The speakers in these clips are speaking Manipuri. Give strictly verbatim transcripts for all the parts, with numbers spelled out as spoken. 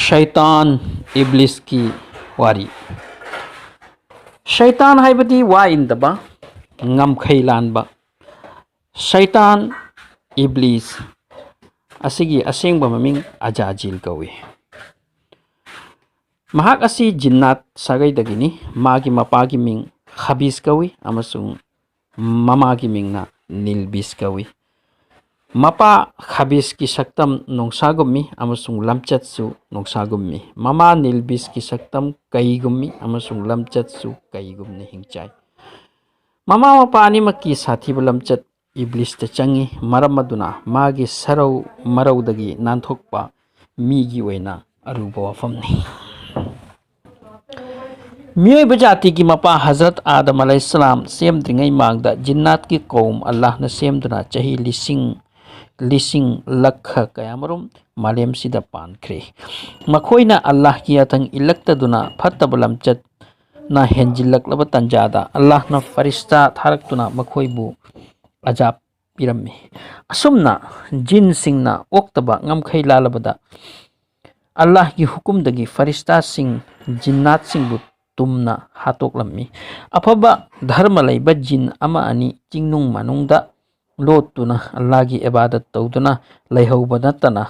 ꯁꯩꯇꯥꯟ ꯏꯕ꯭ꯂꯤꯁꯀꯤ ꯋꯥꯔꯤ꯫ ꯁꯩꯇꯥꯟ ꯍꯥꯏꯕꯗꯤ ꯋꯥ ꯏꯟꯗꯕ, ꯉꯝꯈꯩ ꯂꯥꯟꯕ꯫ ꯁꯩꯇꯥꯟ ꯏꯕ꯭ꯂꯤꯁ ꯑꯁꯤꯒꯤ ꯑꯁꯦꯡꯕ ꯃꯃꯤꯡ ꯑꯖꯥꯖꯤꯜ ꯀꯧꯏ꯫ ꯃꯍꯥꯛ ꯑꯁꯤ ꯖꯤꯟꯅꯥꯠ ꯁꯥꯒꯩꯗꯒꯤꯅꯤ꯫ ꯃꯥꯒꯤ ꯃꯄꯥꯒꯤ ꯃꯤꯡ ꯈꯕꯤꯁ ꯀꯧꯏ ꯑꯃꯁꯨꯡ ꯃꯃꯥꯒꯤ ꯃꯤꯡꯅ ꯅꯤꯜꯕꯤꯁ ꯀꯧꯏ꯫ ꯃꯄꯥ ꯈꯕꯤꯁꯀꯤ ꯁꯛꯇꯝ ꯅꯣꯡꯁꯥꯒꯨꯝꯃꯤ ꯑꯃꯁꯨꯡ ꯂꯝꯆꯠꯁꯨ ꯅꯣꯡꯁꯥꯒꯨꯝꯃꯤ꯫ ꯃꯃꯥ ꯅꯤꯜꯕꯤꯁꯀꯤ ꯁꯛꯇꯝ ꯀꯩꯒꯨꯝꯃꯤ ꯑꯃꯁꯨꯡ ꯂꯝꯆꯠꯁꯨ ꯀꯩꯒꯨꯝꯅ ꯍꯤꯡꯆꯥꯏ꯫ ꯃꯃꯥ ꯃꯄꯥ ꯑꯅꯤꯃꯛꯀꯤ ꯁꯥꯊꯤꯕ ꯂꯝꯆꯠ ꯏꯕ꯭ꯂꯤꯁꯇ ꯆꯪꯏ, ꯃꯔꯝ ꯑꯗꯨꯅ ꯃꯥꯒꯤ ꯁꯔꯧ ꯃꯔꯧꯗꯒꯤ ꯅꯥꯟꯊꯣꯛꯄ ꯃꯤꯒꯤ ꯑꯣꯏꯅ ꯑꯔꯨꯕ ꯋꯥꯐꯝꯅꯤ꯫ ꯃꯤꯑꯣꯏꯕ ꯖꯥꯇꯤꯒꯤ ꯃꯄꯥ ꯍꯖꯔꯠ ꯑꯥꯗꯝ ꯑꯂꯩꯍꯤꯁꯁꯂꯥꯝ ꯁꯦꯝꯗ꯭ꯔꯤꯉꯩ ꯃꯥꯡꯗ ꯖꯤꯟꯅꯥꯠꯀꯤ ꯀꯧꯝ ꯑꯜꯂꯥꯍꯅ ꯁꯦꯝꯗꯨꯅ ꯆꯍꯤ ꯂꯤꯁꯤꯡ, ꯂꯤꯁꯤꯡ ꯂꯛꯈ ꯀꯌꯥꯃꯔꯨꯝ ꯃꯥꯂꯦꯝꯁꯤꯗ ꯄꯥꯟꯈ꯭ꯔꯦ꯫ ꯃꯈꯣꯏꯅ ꯑꯜꯂꯥꯍꯒꯤ ꯌꯥꯊꯪ ꯏꯜꯂꯛꯇꯗꯨꯅ ꯐꯠꯇꯕ ꯂꯝꯆꯠꯅ ꯍꯦꯟꯖꯤꯜꯂꯛꯂꯕ ꯇꯥꯟꯖꯥꯗ ꯑꯜꯂꯥꯍꯅ ꯐꯔꯤꯁꯇꯥ ꯊꯥꯔꯛꯇꯨꯅ ꯃꯈꯣꯏꯕꯨ ꯑꯖꯥꯕ ꯄꯤꯔꯝꯃꯤ꯫ ꯑꯁꯨꯝꯅ ꯖꯤꯟꯁꯤꯡꯅ ꯑꯣꯛꯇꯕ ꯉꯝꯈꯩ ꯂꯥꯜꯂꯕꯗ ꯑꯜꯂꯥꯍꯒꯤ ꯍꯨꯀꯨꯝꯗꯒꯤ ꯐꯔꯤꯁꯇꯥꯁꯤꯡ ꯖꯤꯟꯅꯥꯠꯁꯤꯡꯕꯨ ꯇꯨꯝꯅ ꯍꯥꯠꯇꯣꯛꯂꯝꯃꯤ꯫ ꯑꯐꯕ ꯙꯔꯃ ꯂꯩꯕ ꯖꯤꯟ ꯑꯃ ꯑꯅꯤ ꯆꯤꯡꯅꯨꯡ ꯃꯅꯨꯡꯗ ꯂꯣꯠꯇꯨꯅ ꯑꯜꯂꯥꯍꯒꯤ ꯏꯕꯥꯗꯠ ꯇꯧꯗꯨꯅ ꯂꯩꯍꯧꯕ ꯅꯠꯇꯅ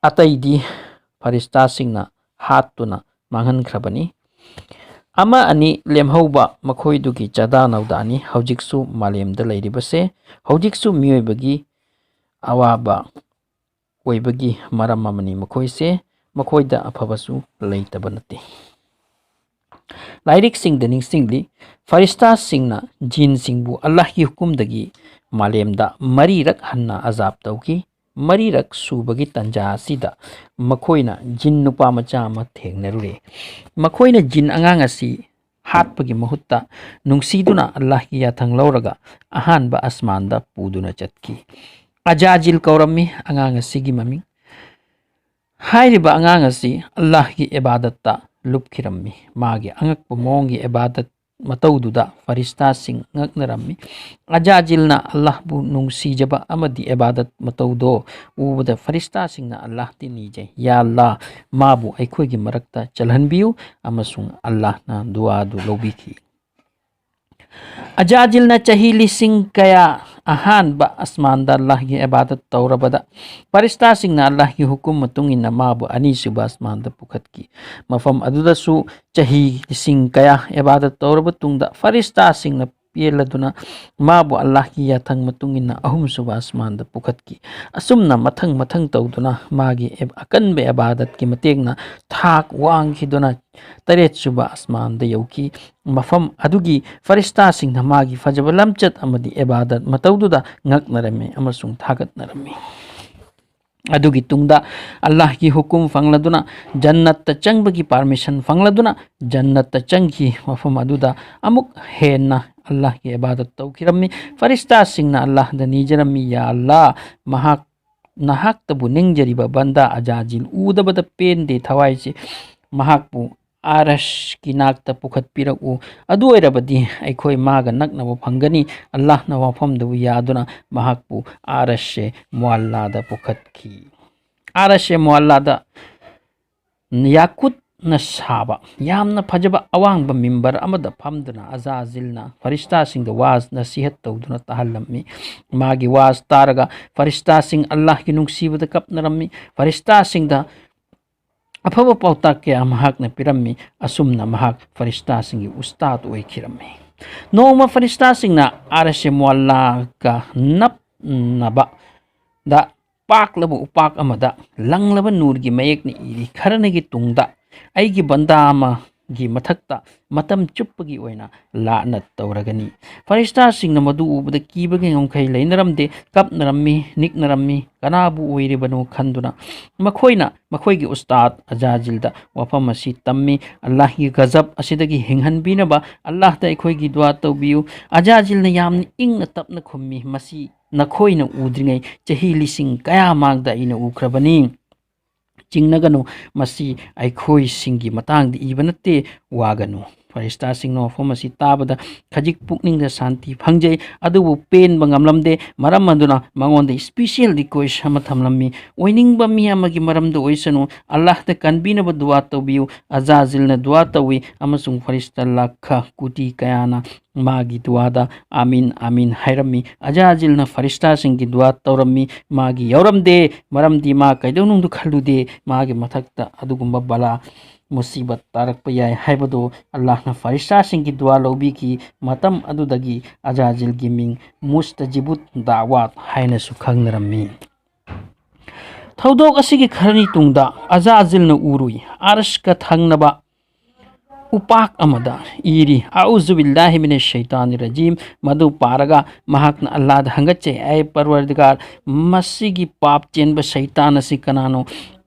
ꯑꯇꯩꯗꯤ ꯐꯔꯤꯁꯇꯥꯁꯤꯡꯅ ꯍꯥꯠꯇꯨꯅ ꯃꯥꯡꯍꯟꯈ꯭ꯔꯕꯅꯤ꯫ ꯑꯃ ꯑꯅꯤ ꯂꯦꯝꯍꯧꯕ ꯃꯈꯣꯏꯗꯨꯒꯤ ꯆꯥꯗꯥ ꯅꯧꯗꯥꯅꯤ ꯍꯧꯖꯤꯛꯁꯨ ꯃꯥꯂꯦꯝꯗ ꯂꯩꯔꯤꯕꯁꯦ꯫ ꯍꯧꯖꯤꯛꯁꯨ ꯃꯤꯑꯣꯏꯕꯒꯤ ꯑꯋꯥꯕ ꯑꯣꯏꯕꯒꯤ ꯃꯔꯝ ꯑꯃꯅꯤ ꯃꯈꯣꯏꯁꯦ꯫ ꯃꯈꯣꯏꯗ ꯑꯐꯕꯁꯨ ꯂꯩꯇꯕ ꯅꯠꯇꯦ꯫ ꯂꯥꯏꯔꯤꯛꯁꯤꯡꯗ ꯅꯤꯡꯁꯤꯡꯂꯤ, ꯐꯔꯤꯁꯇꯥꯁꯤꯡꯅ ꯖꯤꯟꯁꯤꯡꯕꯨ ꯑꯜꯂꯥꯍꯒꯤ ꯍꯨꯀꯨꯝꯗꯒꯤ ꯃꯥꯂꯦꯝꯗ ꯃꯔꯤꯔꯛ ꯍꯟꯅ ꯑꯖꯥꯕ ꯇꯧꯈꯤ꯫ ꯃꯔꯤꯔꯛ ꯁꯨꯕꯒꯤ ꯇꯟꯖꯥ ꯑꯁꯤꯗ ꯃꯈꯣꯏꯅ ꯖꯤꯟ ꯅꯨꯄꯥ ꯃꯆꯥ ꯑꯃ ꯊꯦꯡꯅꯔꯨꯔꯦ꯫ ꯃꯈꯣꯏꯅ ꯖꯤꯟ ꯑꯉꯥꯡ ꯑꯁꯤ ꯍꯥꯠꯄꯒꯤ ꯃꯍꯨꯠꯇ ꯅꯨꯡꯁꯤꯗꯨꯅ ꯑꯜꯂꯥꯍꯒꯤ ꯌꯥꯊꯪ ꯂꯧꯔꯒ ꯑꯍꯥꯟꯕ ꯑꯁꯃꯥꯟꯗ ꯄꯨꯗꯨꯅ ꯆꯠꯈꯤ꯫ ꯑꯖꯥꯖꯤꯜ ꯀꯧꯔꯝꯃꯤ ꯑꯉꯥꯡ ꯑꯁꯤꯒꯤ ꯃꯃꯤꯡ꯫ ꯍꯥꯏꯔꯤꯕ ꯑꯉꯥꯡ ꯑꯁꯤ ꯑꯜꯂꯥꯍꯒꯤ ꯏꯕꯥꯗꯠꯇ ꯂꯨꯞꯈꯤꯔꯝꯃꯤ꯫ ꯃꯥꯒꯤ ꯑꯉꯛꯄ ꯃꯑꯣꯡꯒꯤ ꯏꯕꯥꯗꯠ ꯃꯇꯧꯗꯨꯗ ꯐꯔꯤꯁꯇꯥꯁꯤꯡ ꯉꯛꯅꯔꯝꯃꯤ꯫ ꯑꯖꯥꯖꯤꯜꯅ ꯑꯜꯂꯥꯍꯕꯨ ꯅꯨꯡꯁꯤꯖꯕ ꯑꯃꯗꯤ ꯏꯕꯥꯗꯠ ꯃꯇꯧꯗꯣ ꯎꯕꯗ ꯐꯔꯤꯁꯇꯥꯁꯤꯡꯅ ꯑꯜꯂꯥꯍꯗꯤ ꯅꯤꯖꯩ, "ꯌꯥ ꯑꯜꯂꯥꯍ, ꯃꯥꯕꯨ ꯑꯩꯈꯣꯏꯒꯤ ꯃꯔꯛꯇ ꯆꯜꯍꯟꯕꯤꯌꯨ," ꯑꯃꯁꯨꯡ ꯑꯜꯂꯥꯍꯅ ꯗꯨꯋꯥꯗꯨ ꯂꯧꯕꯤꯈꯤ꯫ ꯑꯖꯥꯖꯤꯜꯅ ꯆꯍꯤ ꯂꯤꯁꯤꯡ ꯀꯌꯥ ꯑꯍꯥꯟꯕ ꯑꯁꯃꯥꯟꯗ ꯑꯜꯂꯥꯍꯒꯤ ꯏꯕꯥꯗꯠ ꯇꯧꯔꯕꯗ, ꯐꯔꯤꯁꯇꯥꯁꯤꯡꯅ ꯑꯜꯂꯥꯍꯒꯤ ꯍꯨꯀꯨꯝ ꯃꯇꯨꯡ ꯏꯟꯅ ꯃꯥꯕꯨ ꯑꯅꯤꯁꯨꯕ ꯑꯁꯃꯥꯟꯗ ꯄꯨꯈꯠꯈꯤ꯫ ꯃꯐꯝ ꯑꯗꯨꯗꯁꯨ ꯆꯍꯤ ꯂꯤꯁꯤꯡ ꯀꯌꯥ ꯏꯕꯥꯗꯠ ꯇꯧꯔꯕ ꯇꯨꯡꯗ, ꯐꯔꯤꯁꯇꯥꯁꯤꯡꯅ ꯄꯦꯜꯂꯗꯨꯅ ꯃꯥꯕꯨ ꯑꯜꯂꯥꯍꯒꯤ ꯌꯥꯊꯪ ꯃꯇꯨꯡ ꯏꯟꯅ ꯑꯍꯨꯝꯁꯨꯕ ꯑꯁꯃꯥꯟꯗ ꯄꯨꯈꯠꯈꯤ꯫ ꯑꯁꯨꯝꯅ ꯃꯊꯪ ꯃꯊꯪ ꯇꯧꯗꯨꯅ ꯃꯥꯒꯤ ꯑꯦꯕ-, ꯑꯀꯟꯕ ꯏꯕꯥꯗꯠꯀꯤ ꯃꯇꯦꯡꯅ ꯊꯥꯛ ꯋꯥꯡꯈꯤꯗꯨꯅ ꯇꯔꯦꯠꯁꯨꯕ ꯑꯁꯃꯥꯟꯗ ꯌꯧꯈꯤ꯫ ꯃꯐꯝ ꯑꯗꯨꯒꯤ ꯐꯔꯤꯁꯇꯥꯁꯤꯡꯅ ꯃꯥꯒꯤ ꯐꯖꯕ ꯂꯝꯆꯠ ꯑꯃꯗꯤ ꯏꯕꯥꯗꯠ ꯃꯇꯧꯗꯨꯗ ꯉꯛꯅꯔꯝꯃꯤ ꯑꯃꯁꯨꯡ ꯊꯥꯒꯠꯅꯔꯝꯃꯤ꯫ ꯑꯗꯨꯒꯤ ꯇꯨꯡꯗ ꯑꯜꯂꯥꯍꯒꯤ ꯍꯨꯀꯨꯝ ꯐꯪꯂꯗꯨꯅ, ꯖꯟꯅꯠꯇ ꯆꯪꯕꯒꯤ ꯄꯥꯔꯃꯤꯁꯟ ꯐꯪꯂꯗꯨꯅ, ꯖꯟꯅꯠꯇ ꯆꯪꯈꯤ꯫ ꯃꯐꯝ ꯑꯗꯨꯗ ꯑꯃꯨꯛ ꯍꯦꯟꯅ ꯑꯜꯂꯥꯍꯒꯤ ꯏꯕꯥꯗꯠ ꯇꯧꯈꯤꯔꯝꯃꯤ꯫ ꯐꯔꯤꯁꯇꯥꯁꯤꯡꯅ ꯑꯜꯂꯥꯍꯗ ꯅꯤꯖꯔꯝꯃꯤ, "ꯌꯥ ꯑꯜꯂꯥꯍ, ꯃꯍꯥꯛ, ꯅꯍꯥꯛꯇꯕꯨ ꯅꯤꯡꯖꯔꯤꯕ ꯕꯟꯗꯥ ꯑꯖꯥꯖꯤꯜ ꯎꯗꯕꯗ ꯄꯦꯟꯗꯦ꯫ ꯊꯋꯥꯏꯁꯤ ꯃꯍꯥꯛꯄꯨ ꯑꯥꯔꯁꯀꯤ ꯅꯥꯛꯇ ꯄꯨꯈꯠꯄꯤꯔꯛꯎ꯫ ꯑꯗꯨ ꯑꯣꯏꯔꯕꯗꯤ ꯑꯩꯈꯣꯏ ꯃꯥꯒ ꯅꯛꯅꯕ ꯐꯪꯒꯅꯤ꯫" ꯑꯜꯂꯥꯍꯅ ꯋꯥꯐꯝꯗꯨꯕꯨ ꯌꯥꯗꯨꯅ ꯃꯍꯥꯛꯄꯨ ꯑꯥꯔꯁꯦ ꯃꯨꯑꯜꯂꯥꯗ ꯄꯨꯈꯠꯈꯤ꯫ ꯑꯥꯔꯁꯦ ꯃꯨꯑꯜꯂꯥꯗ ꯌꯥꯀꯨꯠꯅ ꯁꯥꯕ ꯌꯥꯝꯅ ꯐꯖꯕ ꯑꯋꯥꯡꯕ ꯃꯤꯝꯕꯔ ꯑꯃꯗ ꯐꯝꯗꯨꯅ ꯑꯖꯥꯖꯤꯜꯅ ꯐꯔꯤꯁꯇꯥꯁꯤꯡꯗ ꯋꯥꯖ ꯅꯁꯤꯍꯠ ꯇꯧꯗꯨꯅ ꯇꯥꯍꯜꯂꯝꯃꯤ꯫ ꯃꯥꯒꯤ ꯋꯥꯖ ꯇꯥꯔꯒ ꯐꯔꯤꯁꯇꯥꯁꯤꯡ ꯑꯜꯂꯥꯍꯒꯤ ꯅꯨꯡꯁꯤꯕꯗ ꯀꯞꯅꯔꯝꯃꯤ꯫ ꯐꯔꯤꯁꯇꯥꯁꯤꯡꯗ ꯑꯐꯕ ꯄꯥꯎꯇꯥꯛ ꯀꯌꯥ ꯃꯍꯥꯛꯅ ꯄꯤꯔꯝꯃꯤ꯫ ꯑꯁꯨꯝꯅ ꯃꯍꯥꯛ ꯐꯔꯤꯁꯇꯥꯁꯤꯡꯒꯤ ꯎꯁꯇꯥꯗ ꯑꯣꯏꯈꯤꯔꯝꯃꯤ꯫ ꯅꯣꯡꯃ ꯐꯔꯤꯁꯇꯥꯁꯤꯡꯅ ꯑꯥꯔꯁꯦ ꯃꯨꯑꯜꯂꯥꯒ ꯅꯞꯅꯕꯗ ꯄꯥꯛꯂꯕ ꯎꯄꯥꯛ ꯑꯃꯗ ꯂꯪꯂꯕ ꯅꯨꯔꯒꯤ ꯃꯌꯦꯛꯅ ꯏꯔꯤ, "ꯈꯔꯅꯒꯤ ꯇꯨꯡꯗ ꯑꯩꯒꯤ ꯕꯟꯗꯥ ꯑꯃꯒꯤ ꯃꯊꯛꯇ ꯃꯇꯝ ꯆꯨꯞꯄꯒꯤ ꯑꯣꯏꯅ ꯂꯥꯅꯠ ꯇꯧꯔꯒꯅꯤ꯫" ꯐꯔꯤꯁꯇꯥꯁꯤꯡꯅ ꯃꯗꯨ ꯎꯕꯗ ꯀꯤꯕꯒꯤ ꯉꯝꯈꯩ ꯂꯩꯅꯔꯝꯗꯦ, ꯀꯞꯅꯔꯝꯃꯤ, ꯅꯤꯛꯅꯔꯝꯃꯤ꯫ ꯀꯅꯥꯕꯨ ꯑꯣꯏꯔꯤꯕꯅꯣ ꯈꯟꯗꯨꯅ ꯃꯈꯣꯏꯅ ꯃꯈꯣꯏꯒꯤ ꯎꯁꯇꯥꯗ ꯑꯖꯥꯖꯤꯜꯗ ꯋꯥꯐꯝ ꯑꯁꯤ ꯇꯝꯃꯤ, "ꯑꯜꯂꯥꯍꯒꯤ ꯒꯖꯕ ꯑꯁꯤꯗꯒꯤ ꯍꯤꯡꯍꯟꯕꯤꯅꯕ ꯑꯜꯂꯥꯍꯗ ꯑꯩꯈꯣꯏꯒꯤ ꯗꯨꯋꯥ ꯇꯧꯕꯤꯌꯨ꯫" ꯑꯖꯥꯖꯤꯜꯅ ꯌꯥꯝꯅ ꯏꯪꯅ ꯇꯞꯅ ꯈꯨꯝꯃꯤ, "ꯃꯁꯤ ꯅꯈꯣꯏꯅ ꯎꯗ꯭ꯔꯤꯉꯩ ꯆꯍꯤ ꯂꯤꯁꯤꯡ ꯀꯌꯥ ꯃꯥꯡꯗ ꯑꯩꯅ ꯎꯈ꯭ꯔꯕꯅꯤ꯫ ꯆꯤꯡꯅꯒꯅꯨ, ꯃꯁꯤ ꯑꯩꯈꯣꯏꯁꯤꯡꯒꯤ ꯃꯇꯥꯡꯗ ꯏꯕ ꯅꯠꯇꯦ, ꯋꯥꯒꯅꯨ꯫" ꯐꯔꯤꯁꯇꯥꯁꯤꯡꯅ ꯋꯥꯐꯝ ꯑꯁꯤ ꯇꯥꯕꯗ ꯈꯖꯤꯛ ꯄꯨꯛꯅꯤꯡꯗ ꯁꯥꯟꯇꯤ ꯐꯪꯖꯩ, ꯑꯗꯨꯕꯨ ꯄꯦꯟꯕ ꯉꯝꯂꯝꯗꯦ꯫ ꯃꯔꯝ ꯑꯗꯨꯅ ꯃꯉꯣꯟꯗ special request ꯑꯃ ꯊꯝꯂꯝꯃꯤ, "ꯑꯣꯏꯅꯤꯡꯕ ꯃꯤ ꯑꯃꯒꯤ ꯃꯔꯝꯗ ꯑꯣꯏꯁꯅꯨ, ꯑꯜꯂꯥꯍꯗ ꯀꯟꯕꯤꯅꯕ ꯗꯨꯋꯥ ꯇꯧꯕꯤꯌꯨ"꯫ ꯑꯖꯥꯖꯤꯜꯅ ꯗꯨꯋꯥ ꯇꯧꯏ ꯑꯃꯁꯨꯡ ꯐꯔꯤꯁꯇꯥ ꯂꯥꯈ ꯀꯣꯇꯤ ꯀꯌꯥꯅ ꯃꯥꯒꯤ ꯗꯨꯋꯥꯗ "ꯑꯥꯃꯤꯟ, ꯑꯥꯃꯤꯟ" ꯍꯥꯏꯔꯝꯃꯤ꯫ ꯑꯖꯥꯖꯤꯜꯅ ꯐꯔꯤꯁꯇꯥꯁꯤꯡꯒꯤ ꯗꯨꯋꯥ ꯇꯧꯔꯝꯃꯤ, ꯃꯥꯒꯤ ꯌꯥꯎꯔꯝꯗꯦ, ꯃꯔꯝꯗꯤ ꯃꯥ ꯀꯩꯗꯧꯅꯨꯡꯗ ꯈꯜꯂꯨꯗꯦ ꯃꯥꯒꯤ ꯃꯊꯛꯇ ꯑꯗꯨꯒꯨꯝꯕ ꯕꯂꯥ ꯃꯨꯁꯤꯕꯠ ꯇꯥꯔꯛꯄ ꯌꯥꯏ ꯍꯥꯏꯕꯗꯨ꯫ ꯑꯜꯂꯥꯍꯅ ꯐꯔꯤꯁꯇꯥꯁꯤꯡꯒꯤ ꯗꯨꯋꯥ ꯂꯧꯕꯤꯈꯤ꯫ ꯃꯇꯝ ꯑꯗꯨꯗꯒꯤ ꯑꯖꯥꯖꯤꯜꯒꯤ ꯃꯤꯡ ꯃꯨꯁꯇꯖꯤꯕꯨꯠ ꯗꯥꯋꯥꯠ ꯍꯥꯏꯅꯁꯨ ꯈꯪꯅꯔꯝꯃꯤ꯫ ꯊꯧꯗꯣꯛ ꯑꯁꯤꯒꯤ ꯈꯔꯅꯤ ꯇꯨꯡꯗ ꯑꯖꯥꯖꯤꯜꯅ ꯎꯔꯨꯏ, ꯑꯔꯁꯀ ꯊꯪꯅꯕ ꯎꯄꯥꯛ ꯑꯃꯗ ꯏꯔꯤ, "ꯑꯎꯖꯨ ꯕꯤꯜꯂꯥꯍꯤ ꯃꯤꯅ ꯁꯩꯇꯥꯅꯤ ꯔꯖꯤꯝ"꯫ ꯃꯗꯨ ꯄꯥꯔꯒ ꯃꯍꯥꯛꯅ ꯑꯜꯂꯥꯗ ꯍꯪꯒꯠꯆꯩ, "ꯑꯦ ꯄꯔꯋꯔꯗꯤꯒꯥꯔ, ꯃꯁꯤꯒꯤ ꯄꯥꯞ ꯆꯦꯟꯕ ꯁꯩꯇꯥꯟ ꯑꯁꯤ ꯀꯅꯥꯅꯣ?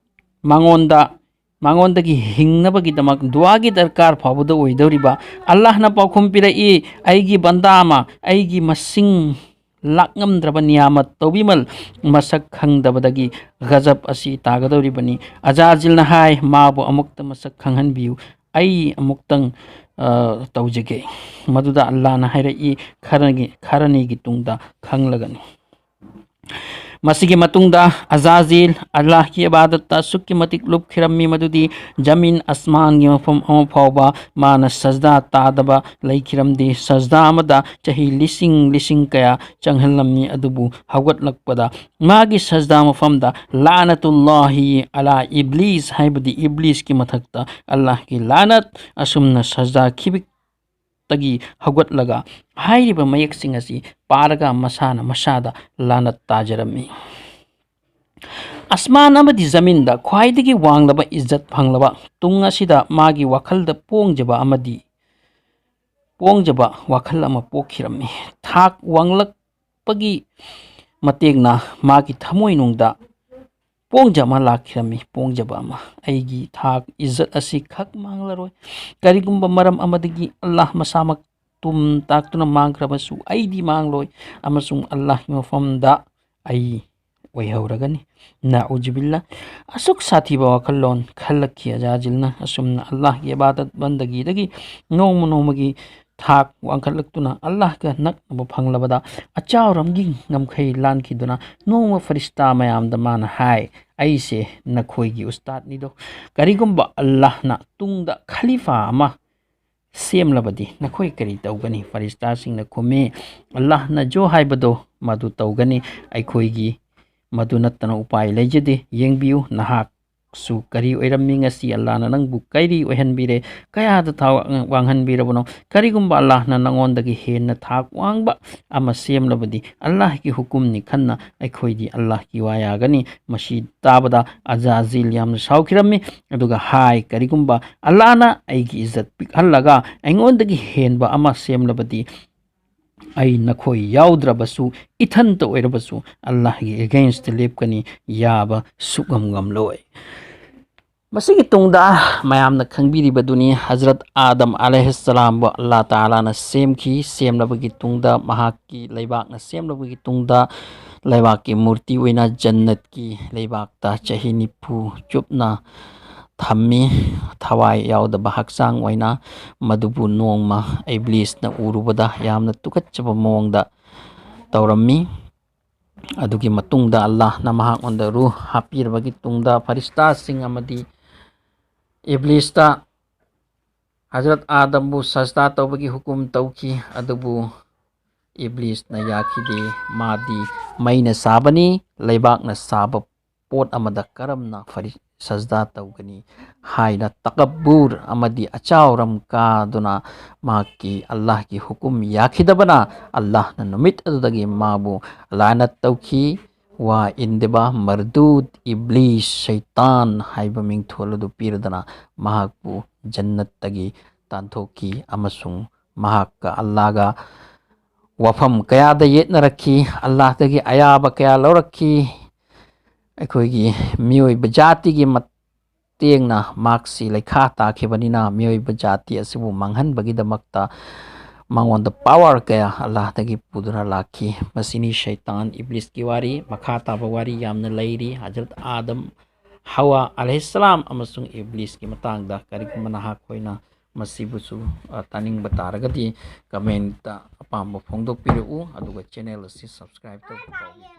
ꯃꯉꯣꯟꯗ, ꯃꯉꯣꯟꯗꯒꯤ ꯍꯤꯡꯅꯕꯒꯤꯗꯃꯛ ꯗꯨꯋꯥꯒꯤ ꯗꯔꯀꯥꯔ ꯐꯥꯎꯕꯗ ꯑꯣꯏꯗꯧꯔꯤꯕ?" ꯑꯜꯂꯥꯍꯅ ꯄꯥꯎꯈꯨꯝ ꯄꯤꯔꯛꯏ, "ꯑꯩꯒꯤ ꯕꯟꯗꯥ ꯑꯃ, ꯑꯩꯒꯤ ꯃꯁꯤꯡ ꯂꯥꯛꯉꯝꯗ꯭ꯔꯕ ꯅꯤꯌꯥꯃꯠ ꯇꯧꯕꯤꯃꯜ ꯃꯁꯛ ꯈꯪꯗꯕꯗꯒꯤ ꯒꯖꯕ ꯑꯁꯤ ꯇꯥꯒꯗꯧꯔꯤꯕꯅꯤ"꯫ ꯑꯖꯥꯖꯤꯜꯅ ꯍꯥꯏ, "ꯃꯥꯕꯨ ꯑꯃꯨꯛꯇ ꯃꯁꯛ ꯈꯪꯍꯟꯕꯤꯌꯨ, ꯑꯩ ꯑꯃꯨꯛꯇꯪ, ꯑ, ꯇꯧꯖꯒꯦ"꯫ ꯃꯗꯨꯗ ꯑꯜꯂꯥꯍꯅ ꯍꯥꯏꯔꯛꯏ, "ꯈꯔꯒꯤ, ꯈꯔꯅꯤꯒꯤ ꯇꯨꯡꯗ ꯈꯪꯂꯒꯅꯤ"꯫ ꯃꯁꯤꯒꯤ ꯃꯇꯨꯡꯗ ꯑꯖꯥꯖꯤꯜ ꯑꯜꯂꯥꯍꯀꯤ ꯏꯕꯥꯗꯠꯇ ꯑꯁꯨꯛꯀꯤ ꯃꯇꯤꯛ ꯂꯨꯞꯈꯤꯔꯝꯃꯤ ꯃꯗꯨꯗꯤ ꯖꯃꯤꯟ ꯑꯁꯃꯥꯟꯒꯤ ꯃꯐꯝ ꯑꯃ ꯐꯥꯎꯕ ꯃꯥꯅ ꯁꯖꯗꯥ ꯇꯥꯗꯕ ꯂꯩꯈꯤꯔꯝꯗꯦ꯫ ꯁꯖꯗꯥ ꯑꯃꯗ ꯆꯍꯤ ꯂꯤꯁꯤꯡ ꯂꯤꯁꯤꯡ ꯀꯌꯥ ꯆꯪꯍꯜꯂꯝꯃꯤ, ꯑꯗꯨꯕꯨ ꯍꯧꯒꯠꯂꯛꯄꯗ ꯃꯥꯒꯤ ꯁꯖꯗꯥ ꯃꯐꯝꯗ "ꯂꯥꯅꯇꯨꯜꯂꯥꯍꯤ ꯑꯂꯥ ꯏꯕ꯭ꯂꯤꯁ", ꯍꯥꯏꯕꯗꯤ ꯏꯕ꯭ꯂꯤꯁꯀꯤ ꯃꯊꯛꯇ ꯑꯜꯂꯥꯍꯀꯤ ꯂꯥꯅꯠ, ꯑꯁꯨꯝꯅ ꯁꯖꯗꯥ ꯈꯤꯕꯤꯛꯇꯒꯤ ꯍꯧꯒꯠꯂꯒ ꯍꯥꯏꯔꯤꯕ ꯃꯌꯦꯛꯁꯤꯡ ꯑꯁꯤ ꯄꯥꯔꯒ ꯃꯁꯥꯅ ꯃꯁꯥꯗ ꯂꯥꯅꯠ ꯇꯥꯖꯔꯝꯃꯤ꯫ ꯑꯁꯃꯥꯟ ꯑꯃꯗꯤ ꯖꯃꯤꯟꯗ ꯈ꯭ꯋꯥꯏꯗꯒꯤ ꯋꯥꯡꯂꯕ ꯏꯖꯠ ꯐꯪꯂꯕ ꯇꯨꯡ ꯑꯁꯤꯗ ꯃꯥꯒꯤ ꯋꯥꯈꯜꯗ ꯄꯣꯡꯖꯕ ꯑꯃꯗꯤ ꯄꯣꯡꯖꯕ ꯋꯥꯈꯜ ꯑꯃ ꯄꯣꯛꯈꯤꯔꯝꯃꯤ꯫ ꯊꯥꯛ ꯋꯥꯡꯂꯛꯄꯒꯤ ꯃꯇꯦꯡꯅ ꯃꯥꯒꯤ ꯊꯃꯣꯏꯅꯨꯡꯗ ꯄꯣꯡꯖ ꯑꯃ ꯂꯥꯛꯈꯤꯔꯝꯃꯤ, ꯄꯣꯡꯖꯕ ꯑꯃ꯫ "ꯑꯩꯒꯤ ꯊꯥꯛ ꯏꯖꯠ ꯑꯁꯤ ꯈꯛ ꯃꯥꯡꯂꯔꯣꯏ꯫ ꯀꯔꯤꯒꯨꯝꯕ ꯃꯔꯝ ꯑꯃꯗꯒꯤ ꯑꯜꯂꯥꯍ ꯃꯁꯥꯃꯛ ꯇꯨꯝ ꯇꯥꯛꯇꯨꯅ ꯃꯥꯡꯈ꯭ꯔꯕꯁꯨ ꯑꯩꯗꯤ ꯃꯥꯡꯂꯣꯏ, ꯑꯃꯁꯨꯡ ꯑꯜꯂꯥꯍꯀꯤ ꯃꯐꯝꯗ ꯑꯩ ꯑꯣꯏꯍꯧꯔꯒꯅꯤ꯫ ꯅꯑꯨꯖꯨꯕꯤꯜꯂꯥ꯫ ꯑꯁꯨꯛ ꯁꯥꯊꯤꯕ ꯋꯥꯈꯜꯂꯣꯟ ꯈꯜꯂꯛꯈꯤ ꯑꯖꯥꯖꯤꯜꯅ꯫ ꯑꯁꯨꯝꯅ ꯑꯜꯂꯥꯍꯒꯤ ꯏꯕꯥꯗꯠ ꯕꯟꯗꯒꯤꯗꯒꯤ ꯅꯣꯡꯃ ꯅꯣꯡꯃꯒꯤ ꯊꯥꯛ ꯋꯥꯡꯈꯠꯂꯛꯇꯨꯅ ꯑꯜꯂꯥꯍꯒ ꯅꯛꯅꯕ ꯐꯪꯂꯕꯗ ꯑꯆꯥꯎꯔꯝꯒꯤ ꯉꯝꯈꯩ ꯂꯥꯟꯈꯤꯗꯨꯅ ꯅꯣꯡꯃ ꯐꯔꯤꯁꯇꯥ ꯃꯌꯥꯝꯗ ꯃꯥꯅ ꯍꯥꯏ, "ꯑꯩꯁꯦ ꯅꯈꯣꯏꯒꯤ ꯎꯁꯇꯥꯗꯅꯤꯗꯣ꯫ ꯀꯔꯤꯒꯨꯝꯕ ꯑꯜꯂꯥꯍꯅ ꯇꯨꯡꯗ ꯈꯂꯤꯐꯥ ꯑꯃ ꯁꯦꯝꯂꯕꯗꯤ ꯅꯈꯣꯏ ꯀꯔꯤ ꯇꯧꯒꯅꯤ?" ꯐꯔꯤꯁꯇꯥꯁꯤꯡꯅ ꯈꯨꯝꯃꯤ, "ꯑꯜꯂꯥꯍꯅ ꯖꯣ ꯍꯥꯏꯕꯗꯣ ꯃꯗꯨ ꯇꯧꯒꯅꯤ꯫ ꯑꯩꯈꯣꯏꯒꯤ ꯃꯗꯨ ꯅꯠꯇꯅ ꯎꯄꯥꯏ ꯂꯩꯖꯗꯦ꯫ ꯌꯦꯡꯕꯤꯌꯨ, ꯅꯍꯥꯛꯁꯨ ꯀꯔꯤ ꯑꯣꯏꯔꯝꯃꯤ, ꯉꯁꯤ ꯑꯜꯂꯥꯍꯅ ꯅꯪꯕꯨ ꯀꯔꯤ ꯑꯣꯏꯍꯟꯕꯤꯔꯦ? ꯀꯌꯥꯗ ꯊꯥꯛ ꯋꯥꯡꯍꯟꯕꯤꯔꯕꯅꯣ? ꯀꯔꯤꯒꯨꯝꯕ ꯑꯜꯂꯥꯍꯅ ꯅꯉꯣꯟꯗꯒꯤ ꯍꯦꯟꯅ ꯊꯥꯛ ꯋꯥꯡꯕ ꯑꯃ ꯁꯦꯝꯂꯕꯗꯤ ꯑꯜꯂꯥꯍꯒꯤ ꯍꯨꯀꯨꯝꯅꯤ ꯈꯟꯅ ꯑꯩꯈꯣꯏꯗꯤ ꯑꯜꯂꯥꯍꯒꯤ ꯋꯥ ꯌꯥꯒꯅꯤ?" ꯃꯁꯤ ꯇꯥꯕꯗ ꯑꯖꯥꯖꯤꯜ ꯌꯥꯝꯅ ꯁꯥꯎꯈꯤꯔꯝꯃꯤ, ꯑꯗꯨꯒ ꯍꯥꯏ, "ꯀꯔꯤꯒꯨꯝꯕ ꯑꯜꯂꯥꯍꯅ ꯑꯩꯒꯤ ꯏꯖꯠ ꯄꯤꯛꯍꯜꯂꯒ ꯑꯩꯉꯣꯟꯗꯒꯤ ꯍꯦꯟꯕ ꯑꯃ ꯁꯦꯝꯂꯕꯗꯤ ꯑꯩ ꯅꯈꯣꯏ ꯌꯥꯎꯗ꯭ꯔꯕꯁꯨ, ꯏꯊꯟꯇ ꯑꯣꯏꯔꯕꯁꯨ ꯑꯜꯂꯥꯍꯒꯤ ꯑꯦꯒꯦꯟꯁꯇ ꯂꯦꯞꯀꯅꯤ, ꯌꯥꯕ ꯁꯨꯛꯉꯝ ꯉꯝꯂꯣꯏ꯫" ꯃꯁꯤꯒꯤ ꯇꯨꯡꯗ ꯃꯌꯥꯝꯅ ꯈꯪꯕꯤꯔꯤꯕꯗꯨꯅꯤ, ꯍꯖꯔꯠ ꯑꯥꯗꯝ ꯑꯂꯩꯍꯤꯁꯁꯂꯥꯝꯕꯨ ꯑꯜꯂꯥꯍ ꯇꯥꯂꯥꯅ ꯁꯦꯝꯈꯤ꯫ ꯁꯦꯝꯂꯕꯒꯤ ꯇꯨꯡꯗ, ꯃꯍꯥꯛꯀꯤ ꯂꯩꯕꯥꯛꯅ ꯁꯦꯝꯂꯕꯒꯤ ꯇꯨꯡꯗ, ꯂꯩꯕꯥꯛꯀꯤ ꯃꯨꯔꯇꯤ ꯑꯣꯏꯅ ꯖꯟꯅꯠꯀꯤ ꯂꯩꯕꯥꯛꯇ ꯆꯍꯤ ꯅꯤꯐꯨ ꯆꯨꯞꯅ ꯊꯝꯃꯤ꯫ ꯊꯋꯥꯏ ꯌꯥꯎꯗꯕ ꯍꯛꯆꯥꯡ ꯑꯣꯏꯅ꯫ ꯃꯗꯨꯕꯨ ꯅꯣꯡꯃ ꯏꯕ꯭ꯂꯤꯁꯅ ꯎꯔꯨꯕꯗ ꯌꯥꯝꯅ ꯇꯨꯀꯠꯆꯕ ꯃꯑꯣꯡꯗ ꯇꯧꯔꯝꯃꯤ꯫ ꯑꯗꯨꯒꯤ ꯃꯇꯨꯡꯗ ꯑꯜꯂꯥꯍꯅ ꯃꯍꯥꯛꯉꯣꯟꯗ ꯔꯨꯍ ꯍꯥꯞꯄꯤꯔꯕꯒꯤ ꯇꯨꯡꯗ ꯐꯔꯤꯁꯇꯥꯁꯤꯡ ꯑꯃꯗꯤ ꯏꯕ꯭ꯂꯤꯁꯇ ꯍꯖꯔꯠ ꯑꯥꯗꯝꯕꯨ ꯁꯖꯗꯥ ꯇꯧꯕꯒꯤ ꯍꯨꯀꯨꯝ ꯇꯧꯈꯤ꯫ ꯑꯗꯨꯕꯨ ꯏꯕ꯭ꯂꯤꯁꯅ ꯌꯥꯈꯤꯗꯦ꯫ ꯃꯥꯗꯤ ꯃꯩꯅ ꯁꯥꯕꯅꯤ, ꯂꯩꯕꯥꯛꯅ ꯁꯥꯕ ꯄꯣꯠ ꯑꯃꯗ ꯀꯔꯝꯅ ꯐꯔꯤ-, ꯁꯖꯗꯥ ꯇꯧꯒꯅꯤ ꯍꯥꯏꯅ ꯇꯀꯕꯨꯔ ꯑꯃꯗꯤ ꯑꯆꯥꯎꯔꯝ ꯀꯥꯗꯨꯅ ꯃꯍꯥꯛꯀꯤ ꯑꯜꯂꯥꯍꯒꯤ ꯍꯨꯀꯨꯝ ꯌꯥꯈꯤꯗꯕꯅ ꯑꯜꯂꯥꯍꯅ ꯅꯨꯃꯤꯠ ꯑꯗꯨꯗꯒꯤ ꯃꯥꯕꯨ ꯂꯥꯅꯠ ꯇꯧꯈꯤ꯫ ꯋꯥ ꯏꯟꯗꯕ ꯃꯔꯗꯨꯗ ꯏꯕ꯭ꯂꯤꯁ ꯁꯩꯇꯥꯟ ꯍꯥꯏꯕ ꯃꯤꯡꯊꯣꯜ ꯑꯗꯨ ꯄꯤꯔꯗꯨꯅ ꯃꯍꯥꯛꯄꯨ ꯖꯟꯅꯠꯇꯒꯤ ꯇꯥꯟꯊꯣꯛꯈꯤ ꯑꯃꯁꯨꯡ ꯃꯍꯥꯛꯀ ꯑꯜꯂꯥꯍꯒ ꯋꯥꯐꯝ ꯀꯌꯥꯗ ꯌꯦꯠꯅꯔꯛꯈꯤ, ꯑꯜꯂꯥꯍꯗꯒꯤ ꯑꯌꯥꯕ ꯀꯌꯥ ꯂꯧꯔꯛꯈꯤ꯫ ꯑꯩꯈꯣꯏꯒꯤ ꯃꯤꯑꯣꯏꯕ ꯖꯥꯇꯤꯒꯤ ꯃꯇꯦꯡꯅ ꯃꯍꯥꯛꯁꯤ ꯂꯩꯈꯥ ꯇꯥꯈꯤꯕꯅꯤꯅ, ꯃꯤꯑꯣꯏꯕ ꯖꯥꯇꯤ ꯑꯁꯤꯕꯨ ꯃꯥꯡꯍꯟꯕꯒꯤꯗꯃꯛꯇ ꯃꯉꯣꯟꯗ power ꯀꯌꯥ ꯑꯜꯂꯥꯍꯗꯒꯤ ꯄꯨꯗꯨꯅ ꯂꯥꯛꯈꯤ꯫ ꯃꯁꯤꯅꯤ ꯁꯩꯇꯥꯟ ꯏꯕ꯭ꯂꯤꯁꯀꯤ ꯋꯥꯔꯤ꯫ ꯃꯈꯥ ꯇꯥꯕ ꯋꯥꯔꯤ ꯌꯥꯝꯅ ꯂꯩꯔꯤ꯫ ꯍꯖꯔꯠ ꯑꯥꯗꯝ, ꯍꯋꯥ ꯑꯂꯩꯍꯤꯁꯁꯂꯥꯝ ꯑꯃꯁꯨꯡ ꯏꯕ꯭ꯂꯤꯁꯀꯤ ꯃꯇꯥꯡꯗ꯫ ꯀꯔꯤꯒꯨꯝꯕ ꯅꯍꯥꯛꯈꯣꯏꯅ ꯃꯁꯤꯕꯨꯁꯨ, ꯑ, ꯇꯥꯅꯤꯡꯕ ꯇꯥꯔꯒꯗꯤ comment ꯑꯄꯥꯝꯕ ꯐꯣꯡꯗꯣꯛꯄꯤꯔꯛꯎ, ꯑꯗꯨꯒ channel ꯑꯁꯤ subscribe ꯇꯧꯕ ꯀꯥꯎꯕꯤꯒꯅꯨ꯫